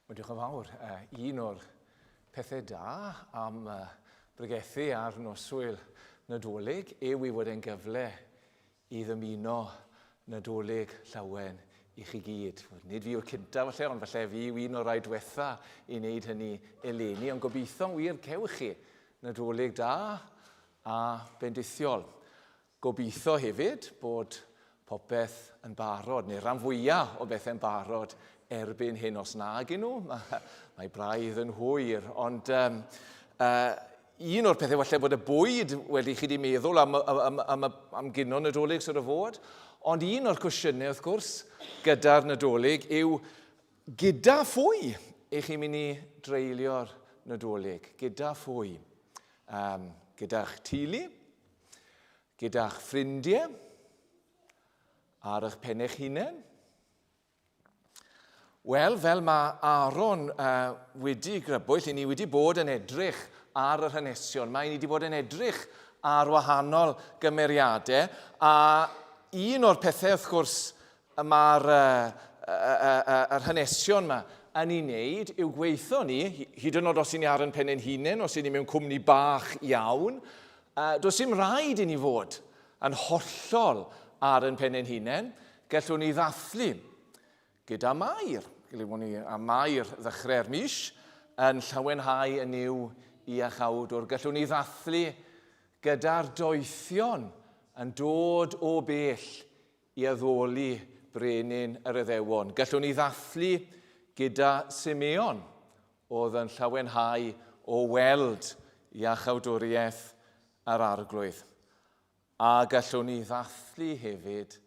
Wel, diolch yn fawr. Uh, un o'r pethau da am uh, bregethu ar noswyl Nadolig yw i fod e'n gyfle i ddymuno Nadolig llawen i chi gyd. Nid fi yw'r cyntaf falle, ond falle fi yw un o'r rhai diwetha i wneud hynny eleni, ond gobeithio'n wir cewch chi Nadolig da a bendithiol. Gobeithio hefyd bod popeth yn barod, neu rhan fwyaf o bethau'n barod erbyn hyn, os nag yn nhw, mae, mae braidd yn hwyr. Ond um, uh, un o'r pethau falle bod y bwyd wedi chi wedi meddwl am, am, am, am, am gino Nadolig sort of fod, ond un o'r cwestiynau wrth gwrs gyda'r Nadolig yw gyda phwy i chi'n mynd i dreulio'r Nadolig? Gyda phwy? Um, gyda'ch teulu? Gyda'ch ffrindiau? Ar eich pen eich hunain? Wel, fel mae Aaron uh, wedi grybwyll, i ni wedi bod yn edrych ar yr hanesion. Mae ni wedi bod yn edrych ar wahanol gymeriadau, a un o'r pethau, wrth gwrs, y mae'r uh, uh, uh, uh, yr hanesion yma yn ei wneud yw gweithio ni, hyd yn oed os i ni ar yn pen ein hunain, os i ni mewn cwmni bach iawn, uh, does dim rhaid i ni fod yn hollol ar yn pen ein hunain, gallwn ni ddathlu gyda Mair. Gallwn ni a Mair ddechrau'r mis yn llawenhau yn Nuw Iachawdwr. Gallwn ni ddathlu gyda'r doethion yn dod o bell i addoli brenin yr Iddewon. Gallwn ni ddathlu gyda Simeon, oedd yn llawenhau o weld iachawdwriaeth yr Arglwydd. A gallwn ni ddathlu hefyd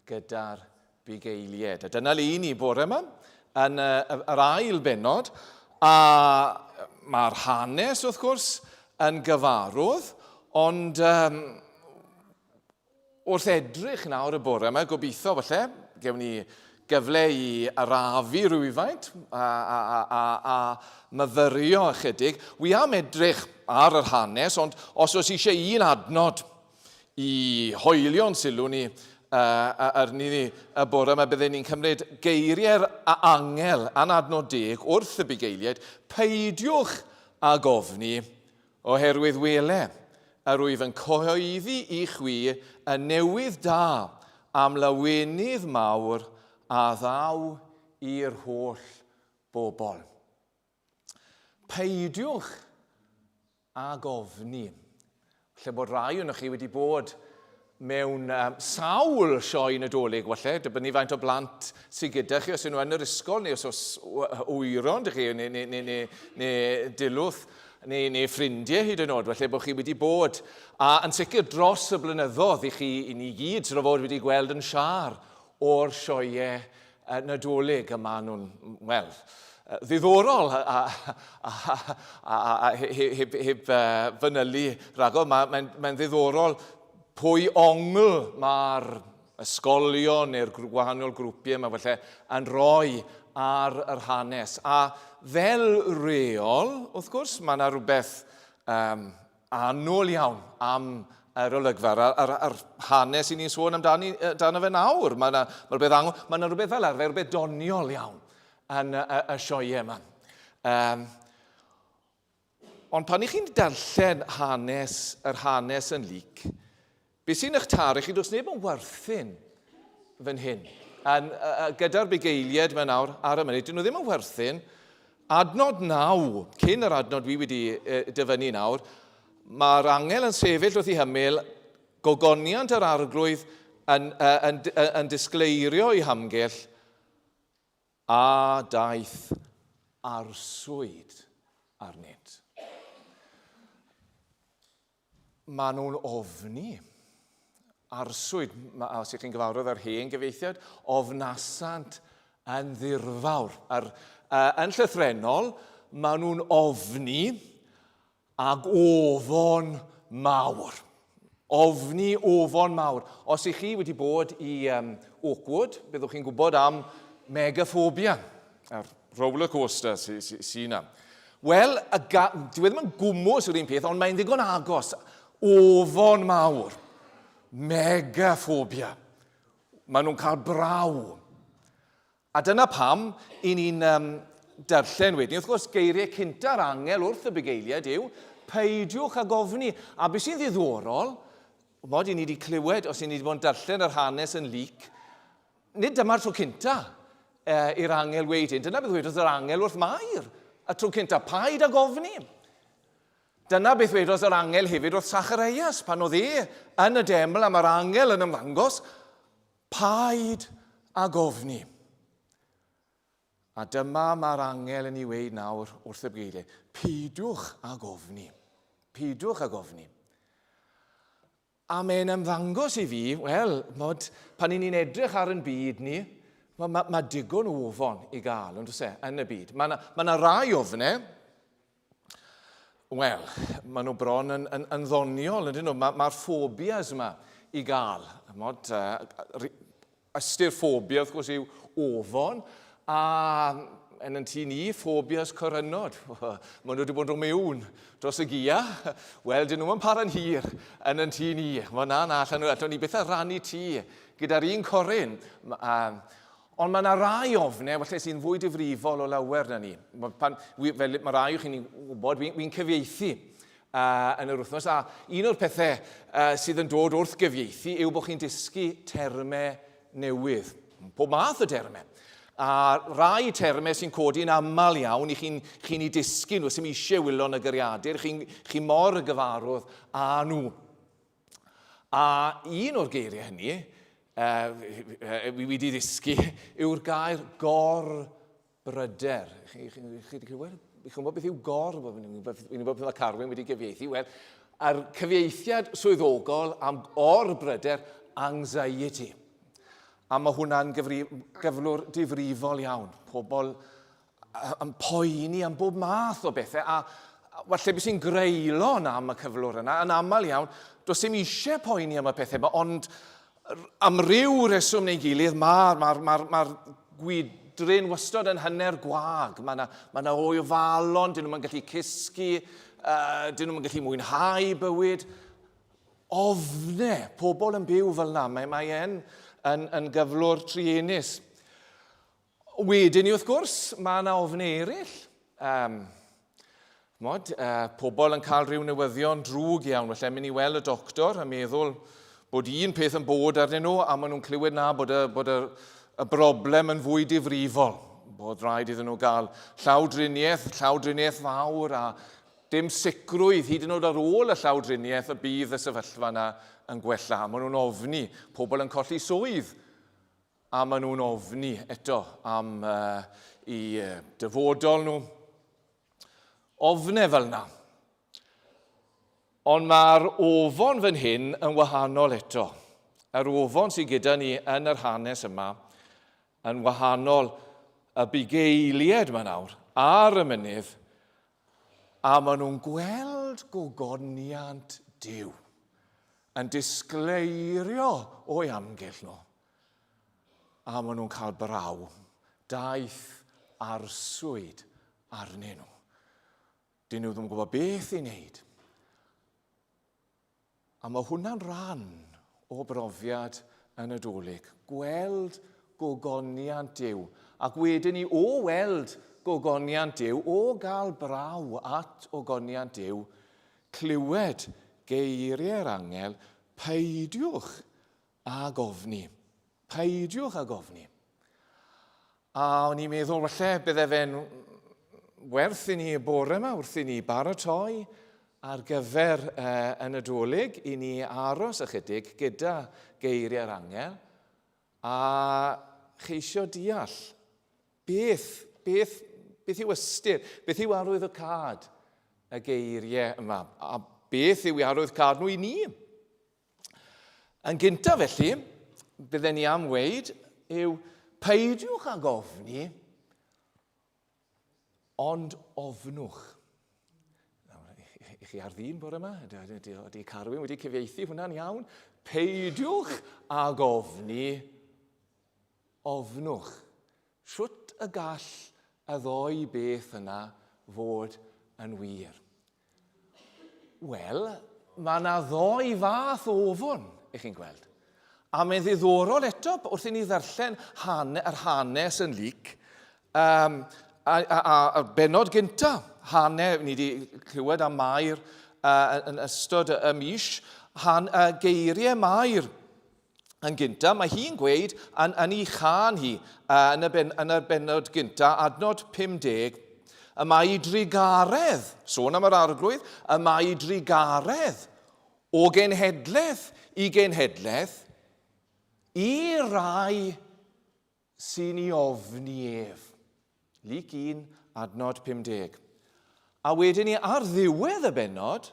gyda'r bugeiliaid. A dyna le i ni bore yma, yn yr ail bennod, a mae'r hanes, wrth gwrs, yn gyfarwydd, ond um, Wrth edrych nawr y bore yma, gobeithio falle, gewn ni gyfle i arafu rhywfaint a, a, a, a, a myfyrio ychydig. Wi am edrych ar yr hanes, ond os oes eisiau un adnod i hoelio'n sylw ni uh, arni ni y bore yma, bydden ni'n cymryd geiriau'r angel yn adnod deg wrth y bugeiliaid, peidiwch ag ofni, Oherwydd wele, yr wyf yn cyhoeddi i chwi y newydd da am lawenydd mawr a ddaw i'r holl bobl. Peidiwch ag ofni. Falle bod rai ohonoch chi wedi bod mewn um, sawl sioe Nadolig, falle, dibynnu faint o blant sydd gyda chi, os ydyn nhw yn yr ysgol, neu os oes wyron dych chi, neu, neu, neu, neu, neu dilwth, neu, neu ffrindiau hyd yn oed, falle bod chi wedi bod. A yn sicr dros y blynyddoedd i chi, i ni gyd, sydd o fod wedi gweld yn siar o'r sioeau Nadolig, a maen nhw'n, wel, ddiddorol a, a, a, a, a, heb, heb uh, fanylu rhagor. Mae'n mae, mae ddiddorol pwy ongl mae'r ysgolion neu'r gwahanol grwpiau yma falle yn rhoi ar yr hanes. A fel reol, wrth gwrs, mae yna rhywbeth um, Annwyl iawn am yr olygfa, a'r, ar, ar hanes i ni'n sôn amdani, amdano fe nawr. Mae yna ma rhywbeth, ang, mae yna rhywbeth fel arfer, rhywbeth doniol iawn yn y, y, y sioeau yma. Um, ond pan i chi'n darllen hanes, yr hanes yn Luc, Be sy'n eich taru chi, does neb yn werthin fan hyn. Yn, uh, gyda'r bugeiliaid yma nawr ar y mynydd, dyn nhw ddim yn werthin. Adnod 9, cyn yr adnod dwi wedi uh, dyfynnu nawr, mae'r angel yn sefyll wrth ei hymyl, gogoniant yr arglwydd yn, uh, yn, yn, yn disgleirio i hamgylch, a daeth arswyd arnynt. Maen nhw'n ofni. Arswyd, os ych chi'n gyfarwydd â'r hen gyfieithiad, ofnasant yn ddirfawr. Ar, uh, yn llythrennol, maen nhw'n ofni ag ofon mawr. Ofni ofon mawr. Os ych chi wedi bod i um, Oakwood, byddwch chi'n gwybod am megaphobia. A'r roller coaster sy, sy, sy yna. Wel, y ga, dyw e ddim yn gwmws yw'r un peth, ond mae'n ddigon agos. Ofon mawr. Megaphobia. Maen nhw'n cael braw. A dyna pam i ni'n um, darllen wedyn, wrth gwrs, geiriau cynta'r angel wrth y bugeiliaid yw, peidiwch ag ofni. A beth sy'n ddiddorol, mod i ni wedi clywed, os i ni wedi bod yn darllen yr hanes yn Luc, nid dyma'r tro cynta i'r angel weud hyn. Dyna beth wedodd yr angel wrth Mair y tro cynta, paid ag ofni. Dyna beth wedodd yr angel hefyd wrth Sachareias pan oedd e yn y deml a mae'r angel yn ymddangos, paid ag ofni. A dyma mae'r angel yn ei weud nawr wrth y bugeiliaid, peidiwch ag ofni. Peidiwch ag ofni. A mae'n ymddangos i fi, wel, mod, pan i ni'n edrych ar yn byd ni, mae ma, ma digon o ofon i gael, ond e, yn y byd. Mae yna ma, na rai ofnau, wel, maen nhw bron yn, yn, yn ddoniol, ydyn nhw? Mae'r ma, ffobias yma i gael. Mod, Ystyr ffobia, wrth gwrs, yw ofon, a yn yn tŷ ni, ffobias corynod. Maen nhw wedi bod yn dod mewn dros y gia. Wel, dyn nhw'n para'n hir yn yn tŷ ni. Mae na, na, allan nhw, allan ni beth a rannu tŷ gyda'r un coryn. Ond mae yna rai ofnau, falle sy'n fwy difrifol o lawer na ni. Pan, fel mae rai o chi'n gwybod, fi'n fi cyfieithu yn yr wythnos. A un o'r pethau sydd yn dod wrth gyfieithu yw bod chi'n dysgu termau newydd. Pob math o dermau. A rai termau sy'n codi'n aml iawn i chi'n chi ei dysgu nhw, sy'n eisiau wylo yn y gyriadur, chi'n chi mor gyfarwydd â nhw. A un o'r geiriau hynny, wi wedi ddysgu, yw'r gair gor Bryder. Chi, chi, chi wedi clywed? Chi'n gwybod beth yw gor? Fi'n gwybod beth mae Carwyn wedi gyfieithu. Wel, a'r cyfieithiad swyddogol am or-bryder, anxiety. A mae hwnna'n gyflwr difrifol iawn. Pobl yn poeni am bob math o bethau. A falle beth sy'n greulon am y cyflwr yna, yn aml iawn, does dim eisiau poeni am y pethau yma, ond am ryw reswm neu gilydd, mae'r ma, ma, ma, ma gwydryn wastod yn hanner gwag. Mae yna ma, na oefalon, dyn nhw'n gallu cysgu, uh, dyn nhw'n gallu mwynhau bywyd. Ofne, pobl yn byw fel yna. Mae, mae e'n yn, yn gyflwr truenus. Wedyn ni, wrth gwrs, mae yna ofn eraill. Um, mod, uh, pobl yn cael rhyw newyddion drwg iawn, felly mynd i weld y doctor a meddwl bod un peth yn bod arnyn nhw a maen nhw'n clywed na bod y, bod y, y broblem yn fwy difrifol. Bod rhaid iddyn nhw gael llawdriniaeth, llawdriniaeth fawr a dim sicrwydd hyd yn oed ar ôl y llawdriniaeth y bydd y sefyllfa yna yn gwella. Maen nhw'n ofni pobl yn colli swydd A maen nhw'n ofni eto am uh, i dyfodol nhw. Ofne fel yna. Ond mae'r ofon fan hyn yn wahanol eto. Yr ofon sydd gyda ni yn yr hanes yma yn wahanol y bugeiliaid yma nawr ar y mynydd a maen nhw'n gweld gogoniant Duw yn disgleirio o'i amgylch nhw. A maen nhw'n cael braw. Daeth arswyd arnyn nhw. Dyn nhw ddim yn gwybod beth i wneud. A mae hwnna'n rhan o brofiad y Nadolig. Gweld gogoniant Duw. Ac wedyn ni, o weld gogoniant Duw, o gael braw at ogoniant Duw, clywed geiriau'r angel, peidiwch ag ofni. Peidiwch ag ofni. A o'n i'n meddwl, falle bydde fe'n werth i ni y bore yma wrth i ni baratoi ar gyfer uh, y Nadolig i ni aros ychydig gyda geiriau'r angel a cheisio deall beth, beth, beth yw ystyr, beth yw arwydd y cad y geiriau yma, a beth yw arwydd cad nhw i ni. Yn gyntaf felly, bydden ni am weid yw peidiwch ag ofni, ond ofnwch. Nawr, i chi ar ddyn bore yma, ydy Carwyn wedi cyfieithu hwnna'n iawn? Peidiwch ag ofni, ofnwch. Shwt y gall y ddoi beth yna fod yn wir? Wel, mae yna ddoi fath o ofon, i chi'n gweld. A mae'n ddiddorol eto, wrth i ni ddarllen hane, yr hanes yn Luc, um, A, a, a, a benod gynta, hanner, ni wedi clywed am Mair yn ystod y mis, han, geiriau Mair yn gynta, mae hi'n gweud yn, yn ei chan hi yn, y ben, yn y benod gynta, adnod 50, y mae i drugaredd, sôn am yr arglwydd, y mae i drugaredd o genhedlaeth i genhedlaeth i rai sy'n ei ofni ef. Luc 1, adnod 50. A wedyn ni ar ddiwedd y bennod,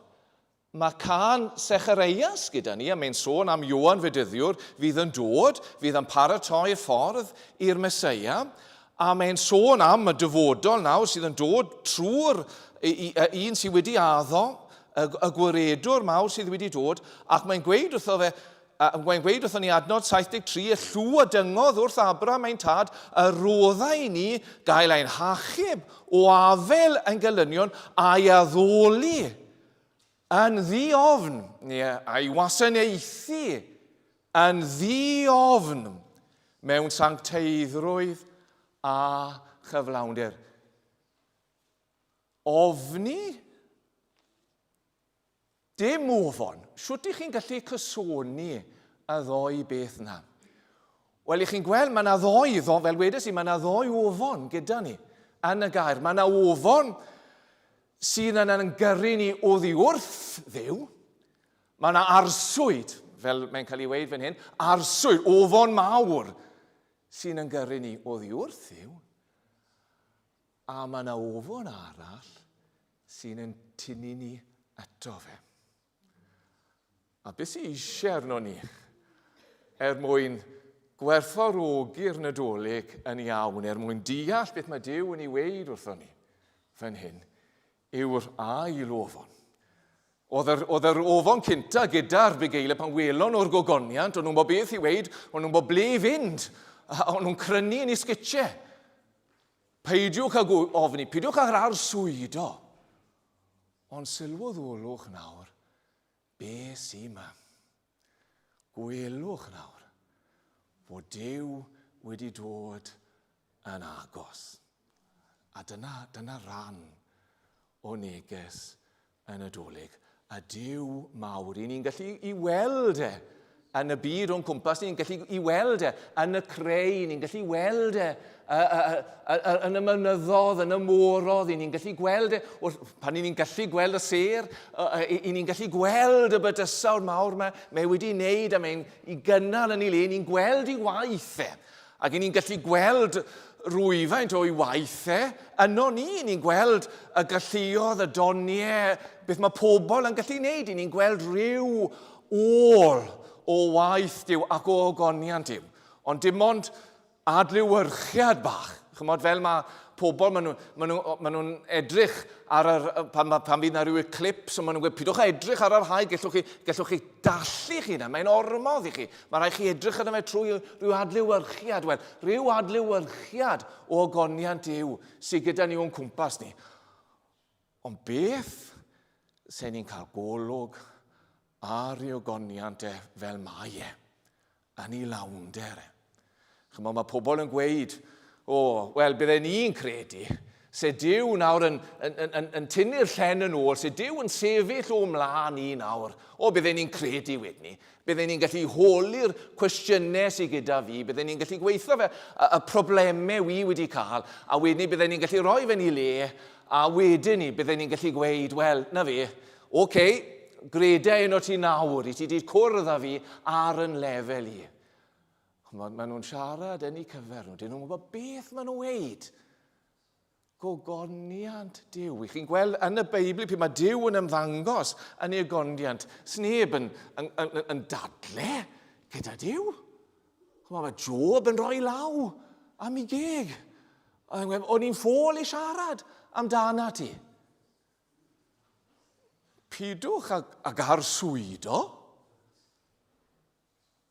mae cân Sechareias gyda ni, a mae'n sôn am Ioan Fedyddiwr fydd yn dod, fydd yn paratoi'r ffordd i'r Meseia, a mae'n sôn am y dyfodol nawr sydd yn dod trwy'r un sydd wedi addo, y, y gwaredwr mawr sydd wedi dod, ac mae'n gweud wrtho fe, A mae'n gweud wrthon ni adnod 73, y llw a dyngodd wrth Abraham ein tad, y roddai i ni gael ein hachub o afel ein gelynion a'i addoli yn ddi-ofn, neu a'i wasanaethu yn ddi-ofn mewn sancteiddrwydd a chyflawnder. Ofni? Dim ofon. Shwt 'y chi'n gallu cysoni y ddou beth 'na? Wel, 'y chi'n gweld, mae 'na ddou, ddo, fel wedes i, mae 'na ddou ofon gyda ni yn y gair. Mae 'na ofon sydd yn yn gyrru ni oddi wrth Dduw. Mae 'na arswyd, fel mae'n cael ei weud fan hyn, arswyd, ofon mawr sy'n yn gyrru ni oddi wrth Dduw. A mae 'na ofon arall sy'n ein tynnu ni ato fe. A beth sy'n eisiau arno ni er mwyn gwerthfawrogi'r Nadolig yn iawn, er mwyn deall beth mae Duw yn ei weud wrthon ni fan hyn, yw'r ail ofon. Oedd yr, oedd yr ofon cynta gyda'r bugeiliau pan welon nhw'r gogoniant, o'n nhw'n bod beth i weud, o'n nhw'n bod ble i fynd, o'n nhw'n crynu yn eu sgitiau. Peidiwch ag ofni, peidiwch â'r arswydo. Ond sylweddolwch nawr be sy 'ma. Gwelwch nawr fod Duw wedi dod yn agos. A dyna, dyna ran o neges y Nadolig. Y Duw mawr, i ni'n gallu i weld e yn y byd o'n cwmpas, ni'n gallu i weld e yn y creu, ni'n gallu weld e yn y mynyddodd, yn y morodd, i ni'n gallu gweld e, wrth, pan i ni'n gallu gweld y sêr, i ni'n gallu gweld y bydysawd mawr mae, mae wedi wneud a mae'n i gynnal yn ei le, ni'n gweld i waith e. Ac i ni'n gallu gweld rwyfaint o'i waith e, yno ni, ni'n gweld y galluodd, y doniau, beth mae pobl yn gallu wneud. I ni'n gweld rhyw ôl o waith Duw ac o ogoniant Duw. Ond dim ond adlewyrchiad bach. Chymod, fel mae pobl, maen nhw'n maen nhw, maen nhw edrych ar yr, pan, pan fydd na rhyw eclipse, maen nhw'n gweud, pidwch â edrych ar yr haul, gellwch chi, gellwch chi dallu chi na, mae'n ormod i chi. Mae rhaid chi edrych arno fe trwy rhyw adlewyrchiad, wel, rhyw adlewyrchiad o ogoniant Duw sydd gyda ni o'n cwmpas ni. Ond beth se ni'n cael golwg ar ei ogoniant e fel mae e, yn ei lawnder e? Chymod, mae pobl yn gweud, o, wel, bydden ni'n credu, se Duw nawr yn, yn, yn, yn, yn tynnu'r llen yn ôl, se Duw yn sefyll o mlaen ni nawr, o, bydden ni'n credu wedyn ni, bydden ni'n gallu holi'r cwestiynau sydd gyda fi, bydden ni'n gallu gweithio fe y, y problemau wi wedi cael, a wedyn ni bydden ni'n gallu rhoi fe'n ei le, a wedyn ni bydden ni'n gallu gweud, wel, na fi, oce, okay, gredau yno ti nawr, i ti wedi cwrdd â fi ar yn lefel i. Ch'mod, maen nhw'n siarad yn eu cyfer nhw, dyn nhw'n gwybod beth maen nhw'n weud. Gogoniant Duw. I chi'n gweld yn y Beibl pryd mae Duw yn ymddangos yn ei ogoniant, sneb yn, yn, yn, yn dadle gyda Duw. Ch'mod, mae Job yn rhoi law am ei geg. O'n i'n ffôl i siarad amdana ti. Pidwch ag, ag arswydo.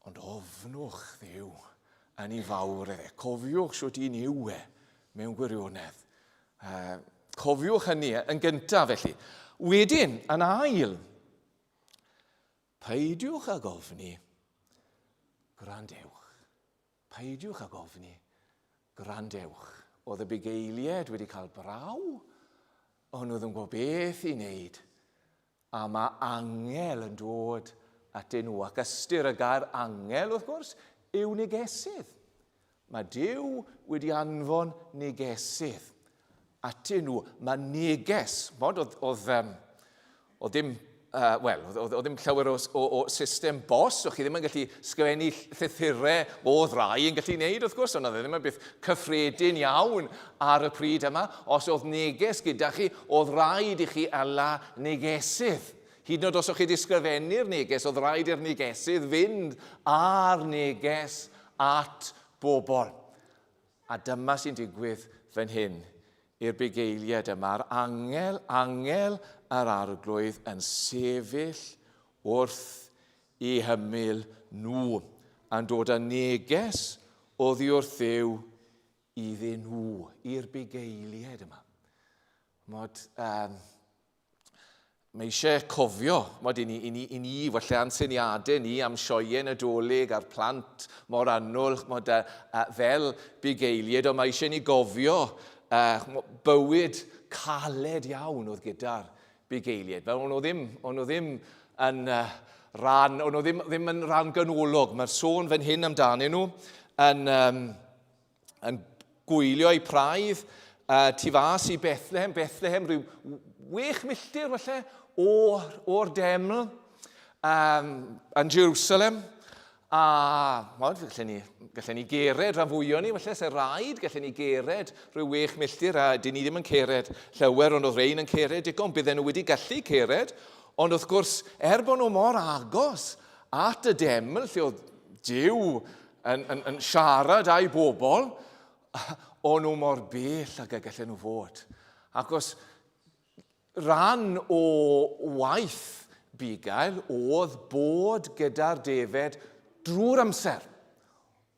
Ond ofnwch Dduw yn ei fawr e. Cofiwch shwt un yw e mewn gwirionedd. Uh, cofiwch hynny yn gyntaf felly. Wedyn, yn ail, peidiwch ag ofni, gwrandewch. Peidiwch ag ofni, gwrandewch. Oedd y bugeiliaid wedi cael braw, ond nhw ddim yn gwybod beth i wneud. A mae angel yn dod atyn nhw, ac ystyr y gair angel, wrth gwrs, yw negesydd. Mae Duw wedi anfon negesydd atyn nhw. Mae neges, mod, oedd, oedd, um, oedd dim, uh, wel, oedd, oedd, oedd ddim llawer o, o, o system bost, o'ch chi ddim yn gallu sgrifennu llythyrau, oedd rai yn gallu wneud, wrth gwrs, ond oedd e ddim yn beth cyffredin iawn ar y pryd yma. Os oedd neges gyda chi, oedd rhaid i chi ala negesydd. Hyd yn oed os o'ch chi wedi sgrifennu'r neges, oedd rhaid i'r negesydd fynd â'r neges at bobl. A dyma sy'n digwydd fan hyn i'r bugeiliaid yma. Yr angel, angel yr arglwydd yn sefyll wrth i hymyl nhw, a'n dod â neges oddi wrth Dduw iddyn nhw, i'r bugeiliaid yma. Mod, um, mae eisiau cofio, mod i ni, i ni, i ni falle a'n syniadau ni am sioeau Nadolig a'r plant mor annwyl, mod, uh, uh, fel bugeiliaid, ond mae eisiau ni gofio uh, bywyd caled iawn oedd gyda'r bugeiliaid. Fel o'n nhw ddim, o'n nhw ddim yn uh, rhan, o'n nhw ddim, ddim yn rhan ganolog. Mae'r sôn fan hyn amdanyn nhw yn, um, yn gwylio eu praidd uh, tu fas i Bethlehem, Bethlehem rhyw wech milltir falle o'r, or deml um, yn Jerusalem. A mod, gallen ni, gallen ni gered rhan fwy o'n ni, falle, se rhaid, gallen ni gered rhyw wech milltir, a dyn ni ddim yn cered llawer, ond oedd rhain yn cered digon, bydden nhw wedi gallu cered, ond wrth gwrs, er bod nhw mor agos at y deml, lle oedd Duw yn, yn, yn siarad â'i bobl, o'n nhw mor bell ag y gallen nhw fod. Ac os rhan o waith bugail oedd bod gyda'r defed drwy'r amser.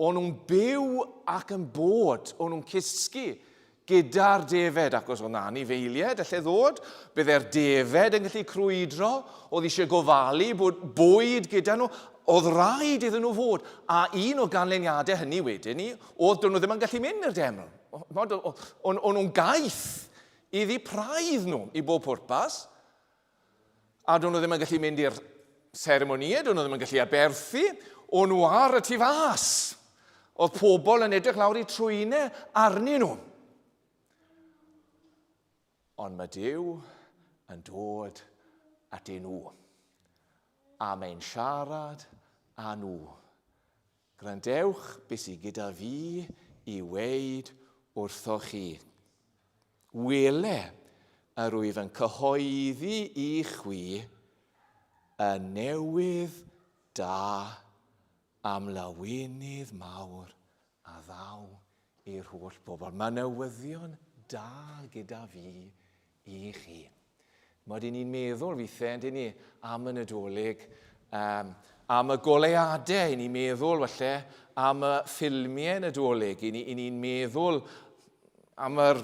O'n nhw'n byw ac yn bod, o'n nhw'n cysgu gyda'r defed, ac os oedd 'na anifeiliaid allai ddod, bydde'r defed yn gallu crwydro, oedd eisiau gofalu bod bwyd gyda nhw, oedd rhaid iddyn nhw fod. A un o ganlyniadau hynny wedyn ni, oedd dyn nhw ddim yn gallu mynd i'r deml. O'n nhw'n gaeth iddi praidd nhw i bob pwrpas. A do'n nhw ddim yn gallu mynd i'r seremonïau, do'n nhw ddim yn gallu aberthu, o'n nhw ar y tu fas. Oedd pobl yn edrych lawr i trwynau arnyn nhw. Ond mae Duw yn dod atyn nhw. A mae'n siarad â nhw. Gwrandewch beth sydd gyda fi i weud wrthoch chi. Wele, yr wyf yn cyhoeddi i chwi y newydd da am lawenydd mawr a ddaw i'r holl bobl. Mae newyddion da gyda fi i chi. Mod i ni'n meddwl weithiau, yndyn ni, am y Nadolig, um, am y goleuadau, i ni'n meddwl falle am y ffilmiau Nadolig, i ni'n ni meddwl am yr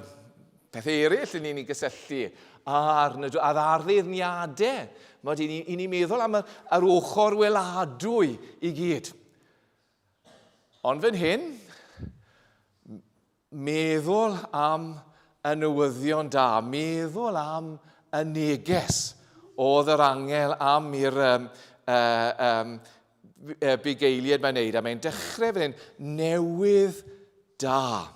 pethau eraill i ni'n ei gysylltu a'r, a'r arddurniadau. Mod i ni'n ni meddwl am yr, yr ochr weladwy i gyd. Ond fan hyn, meddwl am y newyddion da, meddwl am y neges oedd yr angel am i'r um, uh, um, bugeiliaid mae'n neud, a mae'n dechrau fan hyn, newydd da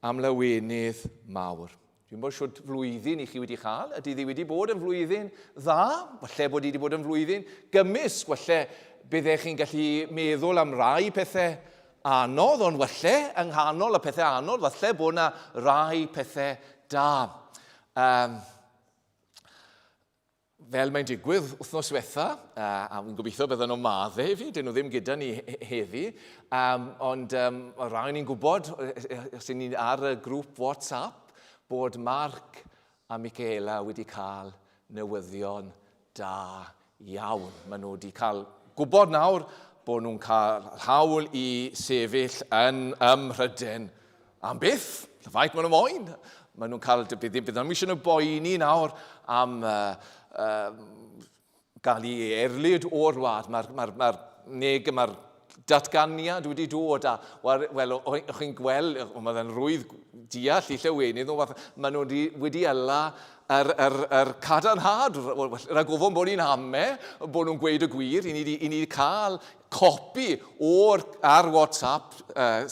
am lawenydd mawr. Dwi'n bod siwt flwyddyn i chi wedi chael. Ydy ddi wedi bod yn flwyddyn dda? Falle bod hi wedi bod yn flwyddyn gymysg. Falle byddech chi'n gallu meddwl am rai pethau anodd, ond falle yng nghanol y pethau anodd, falle bod yna rai pethau da. Um, Fel mae'n digwydd wythnos diwetha, a fi'n gobeithio bydden nhw'n maddau i fi, dyn nhw ddim gyda ni heddi, um, ond um, rai ni'n gwybod, os ni'n ar y grŵp WhatsApp, bod Mark a Michaela wedi cael newyddion da iawn. Maen nhw wedi cael gwybod nawr bod nhw'n cael hawl i sefyll yn ym Mhryden Am byth, y ffaith maen nhw moyn. Maen nhw'n cael, bydd, bydd nhw'n eisiau nhw boeni nawr am uh, uh, gael ei erlid o'r wlad. Mae'r mae, mae, neg, mae'r datganiad wedi dod a, wel, o'ch chi'n gweld, mae fe'n rwydd deall i llewenydd nhw, maen nhw wedi, wedi yla yr, yr, yr cadarnhad, rhag ofon bod ni'n ame, bod nhw'n gweud y gwir, i ni, i ni cael copi o'r, ar WhatsApp,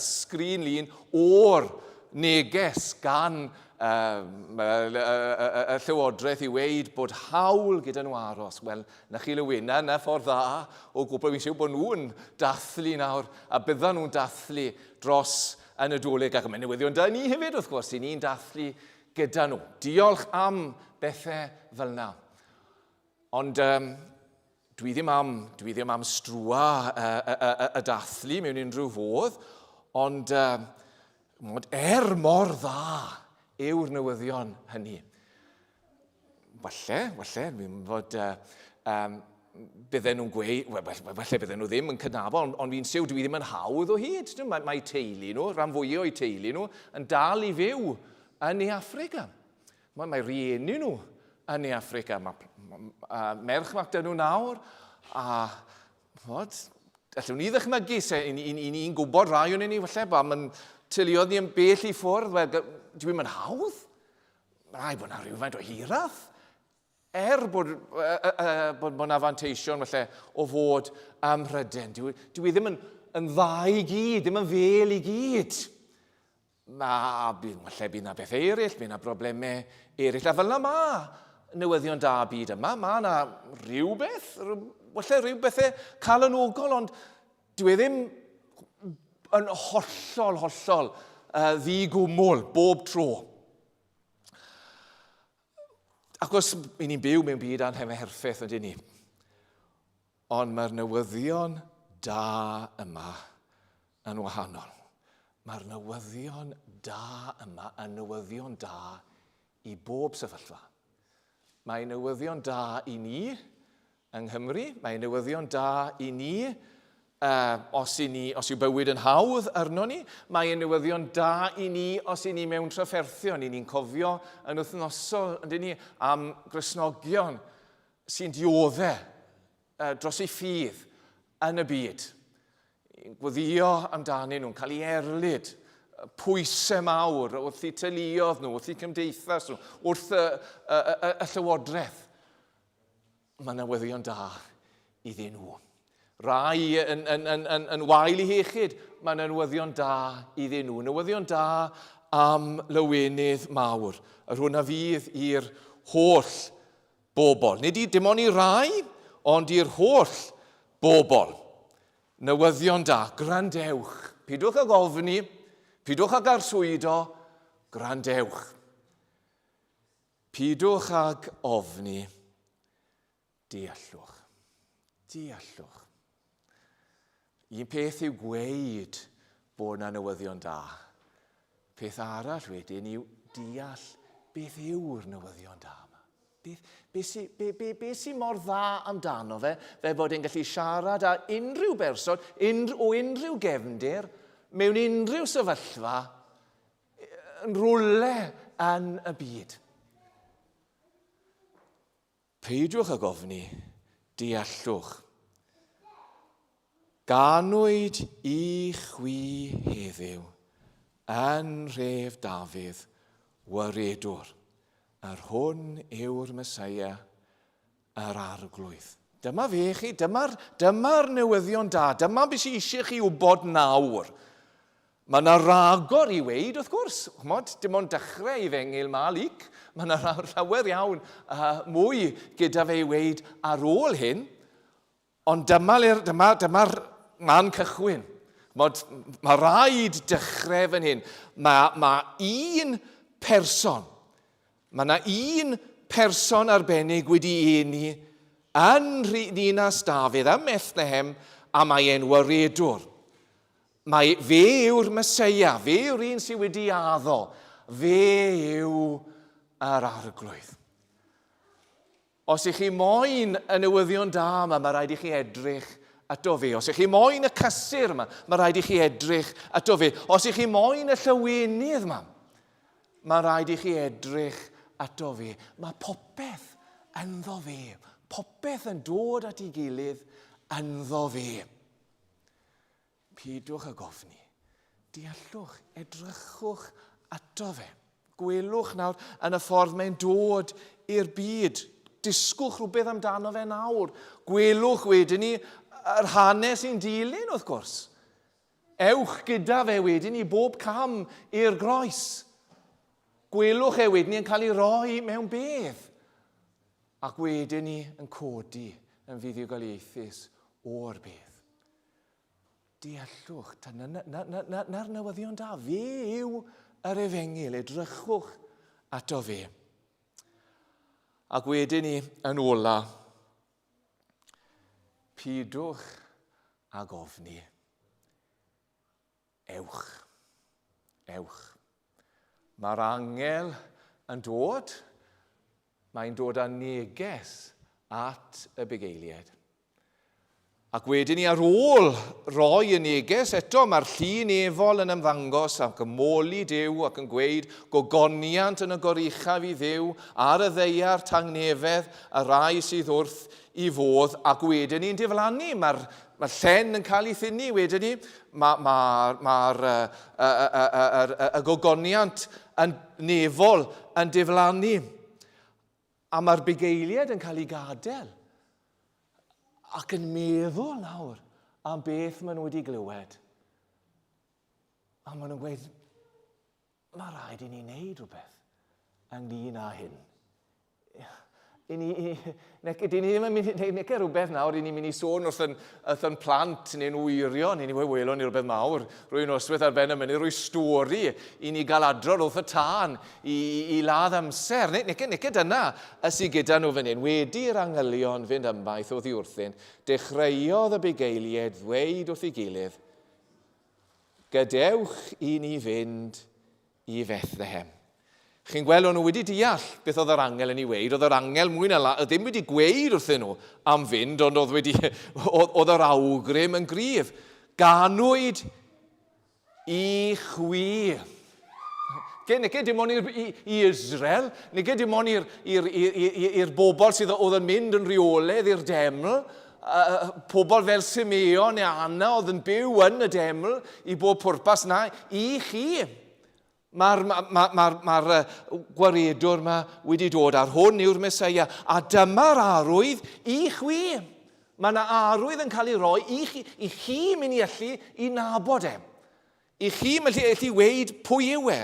sgrin lun o'r neges gan y, y, y, y Llywodraeth i weud bod hawl gyda nhw aros. Wel, na chi Lywena, na ffordd dda o gwbl. Fi'n siŵr bod nhw'n dathlu nawr, a byddan nhw'n dathlu dros y Nadolig. Ac mae'n newyddion da ni hefyd, wrth gwrs, i ni'n dathlu gyda nhw. Diolch am bethau fel yna. Ond um, dwi ddim am, dwi ddim am strwa y, y, y, y dathlu mewn unrhyw fodd, ond uh, er mor dda yw'r newyddion hynny. Falle, falle, mi'n fod uh, um, bydden nhw'n gweud, wel, falle bydden nhw ddim yn cydnabod, ond, ond fi'n siw, dwi ddim yn hawdd o hyd. Mae, mae teulu nhw, rhan fwyaf o'u teulu nhw, yn dal i fyw yn ei Affrica. Mae, mae rieni nhw yn Ne Affrica. Mae, mae merch mae gyda nhw nawr, a chimod, allwn ni ddychmygu, se, i ni'n ni, ni gwybod rai o'n ni, falle, ba, mae'n teuluoedd ni yn bell i ffwrdd, wel, dwi'n mynd hawdd. Mae rhaid bod yna rhywfaint o hiraeth. Er bod, uh, uh, bod, bod yna fanteision falle o fod ym Mhryden. Dwi, dwi ddim yn, yn dda i gyd, ddim yn fel i gyd. Mae, bydd, falle bydd yna bethau eraill, bydd yna broblemau eraill. A fel yna mae newyddion da byd yma, mae yna rhywbeth, falle rhyw bethau calonogol, ond dwi e ddim yn hollol, hollol uh, ddi-gwmwl bob tro. Ac os i ni'n byw mewn byd anhemherffeth, yndyn ni. Ond mae'r newyddion da yma yn wahanol. Mae'r newyddion da yma yn newyddion da i bob sefyllfa. Mae newyddion da i ni yng Nghymru, mae newyddion da i ni uh, os, i ni, os yw bywyd yn hawdd arno ni, mae newyddion da i ni os i ni mewn trafferthion. I ni'n cofio yn wythnosol, yndyn ni, am Gristnogion sy'n diodde dros ei ffydd yn y byd. Gweddio amdanyn nhw'n cael ei erlid, pwysau mawr wrth eu teuluodd nhw, wrth eu cymdeithas nhw, wrth y, y, y, y llywodraeth. Mae newyddion da iddyn nhw. Rai yn, yn, yn, yn, yn wael i hiechyd, mae newyddion da iddyn nhw. Newyddion da am lywenydd mawr, yr hwn a fydd i'r holl bobl. Nid i dim ond i rai, ond i'r holl bobl. Newyddion da, gwrandewch. Pidwch ag ofni, pidwch ag arswydo, gwrandewch. Pidwch ag ofni, deallwch. Deallwch. Un peth yw gweud bod yna newyddion da. Peth arall wedyn yw deall beth yw'r newyddion da yma. Beth, be, sy, be, be, be sy mor dda amdano fe, fe fod e'n gallu siarad â unrhyw berson, unrhyw, o unrhyw gefndir, mewn unrhyw sefyllfa, yn rhywle yn y byd. Peidiwch ag ofni, deallwch. Ganwyd i chwi heddiw yn nhref Dafydd waredwr, yr hwn yw'r Meseia, yr Arglwydd. Dyma fe chi, dyma'r dyma newyddion da, dyma beth sydd eisiau chi wybod nawr. Mae yna ragor i weud, wrth gwrs. Ch'mod, dim ond dechrau i fengil ma Luc. Mae yna llawer iawn uh, mwy gyda fe i weud ar ôl hyn. Ond dyma, dyma, dyma'r man cychwyn. Ch'mod, mae rhaid dechrau fan hyn. Mae, mae un person, mae yna un person arbennig wedi eni yn ninas Dafydd, ym Methlehem, a mae e'n waredwr. Mae fe yw'r Meseia, fe yw'r un sydd wedi addo, fe yw yr Arglwydd. Os ych chi moyn y newyddion da yma, mae rhaid i chi edrych ato fe. Os ych chi moyn y cysur yma, mae rhaid i chi edrych ato fe. Os ych chi moyn y llywenydd yma, mae rhaid i chi edrych ato fe. Mae popeth ynddo fe. Popeth yn dod at ei gilydd ynddo fe. Pidwch ag ofni. Deallwch, edrychwch ato fe. Gwelwch nawr yn y ffordd mae'n dod i'r byd. Dysgwch rhywbeth amdano fe nawr. Gwelwch wedyn ni yr hanes sy'n dilyn, wrth gwrs. Ewch gyda fe wedyn i bob cam i'r groes. Gwelwch e wedyn ni yn cael ei roi mewn bedd. Ac wedyn ni yn codi yn fuddugoliaethus o'r bedd. Deallwch, ta, na, na, na, na, na, na'r newyddion da, fe yw yr efengyl, edrychwch ato fe. Ac wedyn ni, yn ola, pidwch ag ofni. Ewch. Ewch. Mae'r angel yn dod, mae'n dod â neges at y bugeiliaid. Ac wedyn ni ar ôl roi y neges eto, mae'r llun efol yn ymddangos ac yn moli Duw ac yn gweud gogoniant yn y goruchaf i Dduw ar y ddaear tangnefedd y rhai sydd wrth i fodd ac wedyn ni'n diflannu. Mae'r mae llen yn cael ei thynnu wedyn ni. Mae'r ma, ma, ma y, y, y, y gogoniant yn nefol yn diflannu. A mae'r bugeiliaid yn cael eu gadael ac yn meddwl nawr am beth maen nhw wedi glywed. A maen nhw'n gweud, mae rhaid i ni wneud rhywbeth ynglyn â hyn. I ni, i, nec, dyn ni ddim yn mynd, neu nec rhywbeth nawr, i ni'n mynd i sôn wrth yn, wrth yn plant neu'n wyrion, i ni wedi welon ni rhywbeth mawr, rwy'n noswaith ar ben y mynydd, rwy stori i ni gael adrodd wrth y tân, i, i ladd amser. Neu, neu, neu dyna y sydd gyda nhw fan hyn. Wedi i'r angylion fynd ymaith oddi wrthynt, dechreuodd y bugeiliaid ddweud wrth ei gilydd, Gadewch i ni fynd i Fethlehem. Chi'n gweld, o'n nhw wedi deall beth oedd yr angel yn ei weud. Oedd yr angel mwy na la, ddim wedi gweud wrthyn nhw am fynd, ond oedd, wedi, oedd yr awgrym yn gryf. Ganwyd I chwi. Ge, nege dim ond i'r, i, i Israel, nege dim ond i'r, i'r, i'r, bobl sydd oedd yn mynd yn rheoledd i'r deml, uh, pobl fel Simeon neu Anna oedd yn byw yn y deml i bob pwrpas na, i chi. Mae'r ma, ma, ma, ma gwaredwr yma wedi dod, a'r hwn yw'r Mesoea. A dyma'r arwydd i chwi. Mae yna arwydd yn cael ei roi i chi, i chi mynd i allu i nabod e. I chi mynd i allu weud pwy yw e.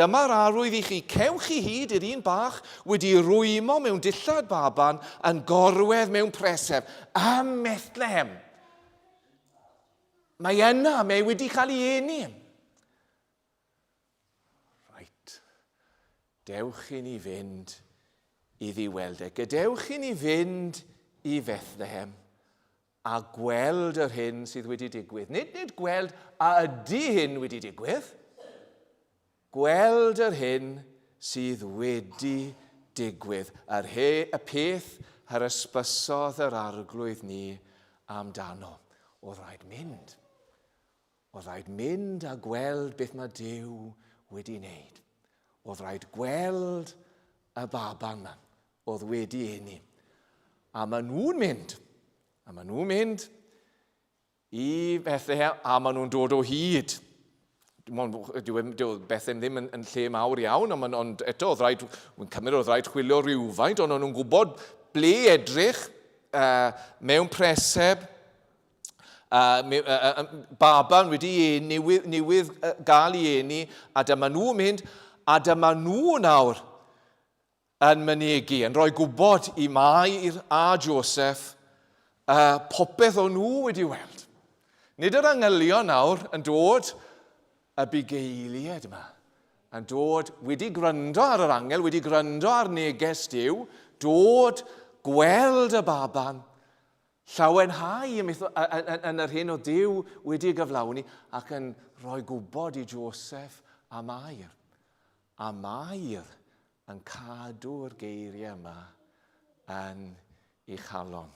Dyma'r arwydd i chi, cewch chi hyd i'r un bach wedi rwymo mewn dillad baban yn gorwedd mewn preseb ym Methlehem. Mae yna, mae wedi cael ei eni. Reit. Dewch i ni fynd iddi weld e. Gadewch i ni fynd i Fethlehem a gweld yr hyn sydd wedi digwydd. Nid, nid gweld a ydy hyn wedi digwydd, gweld yr hyn sydd wedi digwydd. Yr he, y peth yr ysbysodd yr arglwydd ni amdano. Oedd rhaid mynd. Oedd rhaid mynd a gweld beth mae Duw wedi wneud. Oedd rhaid gweld y baban yma oedd wedi eni. A maen nhw'n mynd, a maen nhw'n mynd i Bethlehem, a maen nhw'n dod o hyd. Dyw Bethlehem ddim yn, yn lle mawr iawn, ond, ond eto, oedd rhaid, wy'n cymryd oedd rhaid chwilio rhywfaint, ond o'n nhw'n gwybod ble edrych mewn preseb, Baban wedi ei newydd, newydd gael ei eni, a dyma nhw'n mynd, a dyma nhw nawr yn mynegi, yn rhoi gwybod i Mair a Joseph uh, popeth o'n nhw wedi weld. Nid yr angylion nawr yn dod, y bugeiliaid yma, yn dod wedi gwrando ar yr angel, wedi gwrando ar neges Duw, dod gweld y baban, Llawenhau yn yr hyn o Duw wedi ei gyflawni ac yn rhoi gwybod i Joseph a Mair. A Mair yn cadw'r geiriau yma yn ei chalon.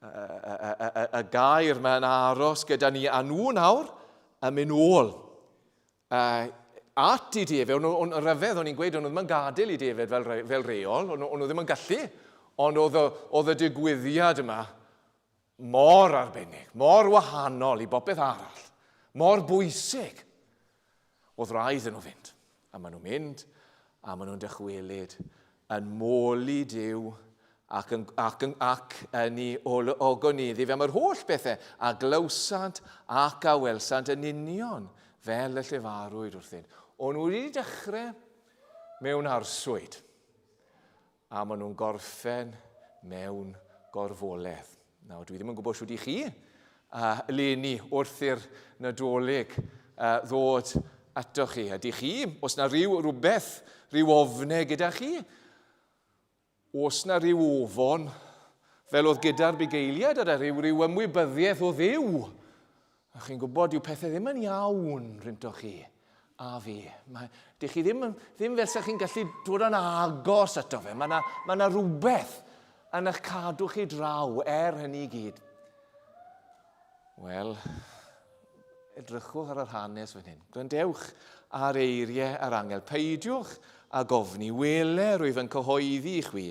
Y, y, y, y, y gair mae'n aros gyda ni a nhw nawr yn mynd ôl at i David. O'n nhw'n rhyfedd, o'n i'n gweud, o'n nhw ddim yn gadael i David fel, fel reol, o'n nhw ddim yn gallu. Ond oedd y, oedd y digwyddiad yma Mor arbennig, mor wahanol i bopeth arall, mor bwysig. Oedd rhaid iddyn nhw fynd. A maen nhw'n mynd, a maen nhw'n dychwelyd yn moli Duw ac yn, ac yn, ac yn ei ogoneddu fe am yr holl bethau a glywsant ac a welsant yn union fel y llefarwyd wrthynt. O'n nhw wedi dechrau mewn arswyd. A maen nhw'n gorffen mewn gorfoledd. Nawr, dwi ddim yn gwybod shwt i chi, eleni, wrth i'r Nadolig ddod atoch chi. Ydych chi, os na rhyw rhywbeth, rhyw ofne gyda chi, os na rhyw ofon, fel oedd gyda'r bugeiliaid, yna rhyw, rhyw ymwybyddiaeth o Dduw A chi'n gwybod, dyw pethau ddim yn iawn rhyntoch chi a fi. Mae, dych chi ddim, ddim fel sa'ch chi'n gallu dod yn agos ato fe. Mae yna mae na rhywbeth yn eich cadw chi draw er hynny i gyd. Wel, edrychwch ar yr hanes fan hyn. Gwrandewch ar eiriau yr angel. Peidiwch â gofni, wele rwyf yn cyhoeddi i chwi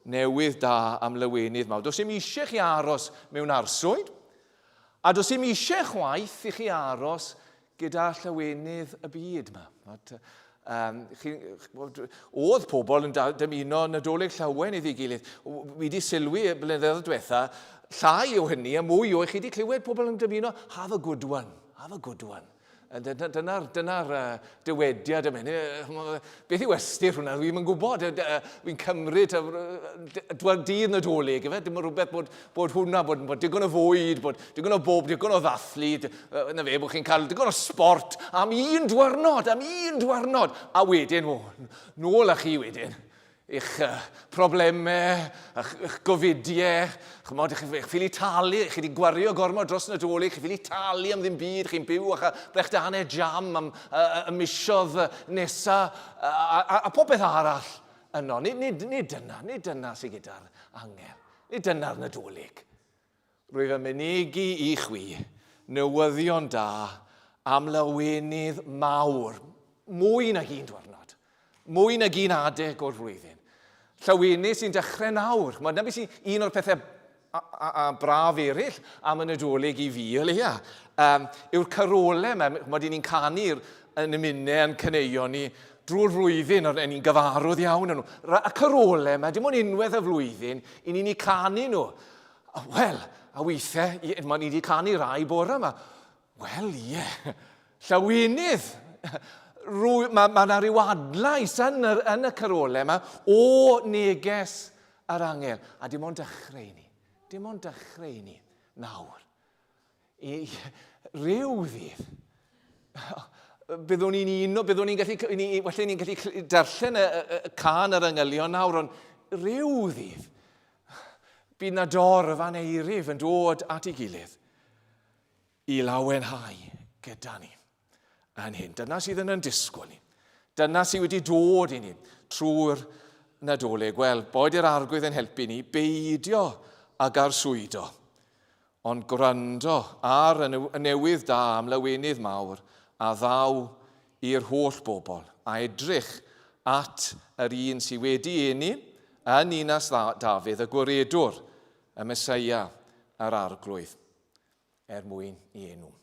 Newydd da am lawenydd mawr. Does dim eisiau chi aros mewn arswyd, a does dim eisiau chwaith i chi aros gyda llawenydd y byd yma. Um, chi, oedd pobl yn dymuno Nadolig llawen iddi gilydd. Fi wedi sylwi y blynyddoedd diwetha, llai o hynny a mwy o chi wedi clywed pobl yn dymuno have a good one, have a good one. Dyna'r dyna dywediad yma. Beth yw ystyr hwnna? Dwi'm yn gwybod. Fi'n cymryd dydd Nadolig, ife? Dim rhywbeth bod, bod hwnna, bod, bod digon o fwyd, bod digon o bob, digon o ddathlu, na fe, bod chi'n cael digon o sport am un dwrnod, am un dwrnod. A wedyn, o, nôl â chi wedyn eich problemau, eich, eich gofidiau, chymod, eich, eich ffili talu, chi wedi gwario gormod dros Nadolig, chi ffili talu am ddim byd, chi'n byw a'ch brechdanau jam am y misoedd nesa, a, a, a popeth arall yno. Nid, nid, nid dyna, nid dyna sydd gyda'r angel. Nid dyna'r Nadolig. Rwyf yn mynegi i chwi newyddion da am lawenydd mawr, mwy nag un dwrnod, mwy nag un adeg o'r flwyddyn. Llawenydd sy'n dechrau nawr. Mae dyna beth sy'n un o'r pethau a, a, a braf eraill am y Nadolig i fi, o leia, um, yw'r carolau yma. Mae ni'n canu yn ymunau yn caneuon ni drwy'r flwyddyn, ond ni'n gyfarwydd iawn yn nhw. Y carolau yma, dim ond unwaith y flwyddyn, i ni'n eu canu nhw. Wel, a weithiau, mae ni wedi canu rai bore yma. Wel, ie, llawenydd. Mae ma yna rhyw adlais yn y, yn y carolau yma o neges yr angel. A dim ond dechrau i ni. Dim ond dechrau i ni nawr. I, rhyw ddydd, byddwn ni'n uno, byddwn ni'n gallu, ni, falle ni'n gallu darllen y, y, y can yr angylion nawr, ond rhyw ddydd, bydd na dorf aneirif yn dod at ei gilydd i lawenhau gyda ni yn hyn. Dyna sydd yn yn disgwyl ni. Dyna sydd wedi dod i ni trwy'r Nadolig. Wel, boed i'r arglwydd yn helpu ni beidio ag arswydo Ond gwrando ar y newydd da am lawenydd mawr a ddaw i'r holl bobl, a edrych at yr un sydd wedi eni yn ninas Dafydd, y Gwaredwr, y Meseia, yr Arglwydd, er mwyn i enw.